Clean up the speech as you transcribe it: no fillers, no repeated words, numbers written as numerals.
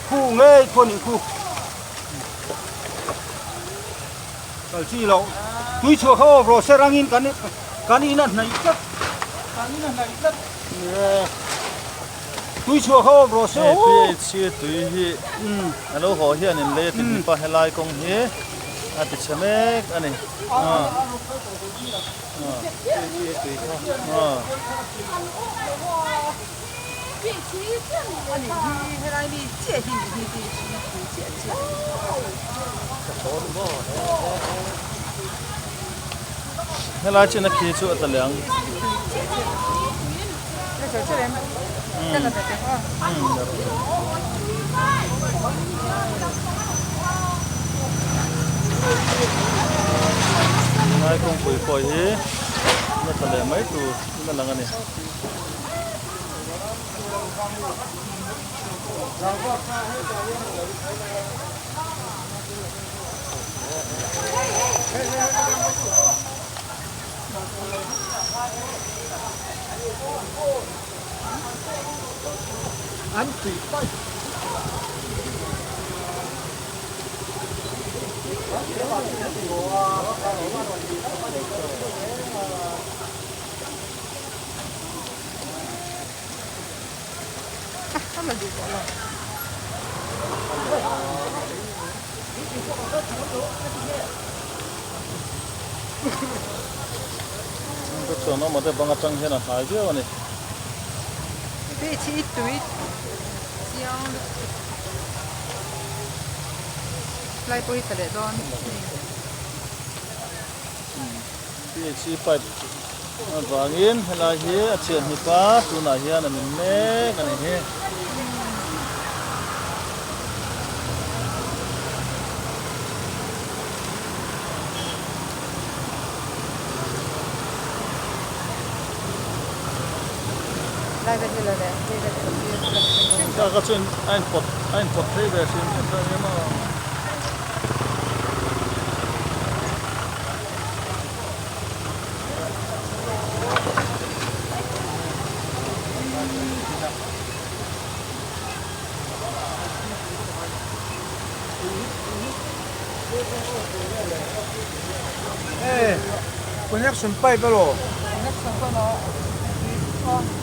Khu ngei khuan in khu kal chi lo tui chhuah kha aw rawh se rangin kan kan in a hnaih tlat kan in a hnaih tlat tui chhuah kha aw rawh se aw tui chhi tui hi a lo haw hian in lei a ti hnipa helai kawng hi a ti chhe mek a ni Helai chin a khi chu a tla leh ang. Helai kawngpui pawh hi a tla leh mai tur in a lang a ni. Ka chuan awm a te bang atang hian a hnai viau a ni. PHC pipe avangin helai hi a chhiat hnip a tunah hian a min mek a ni hi. Ka chuan a inpawt a inpawt phei ve hrim hrim dawn nia maw. Connection pipe elaw? Connection pawh emaw.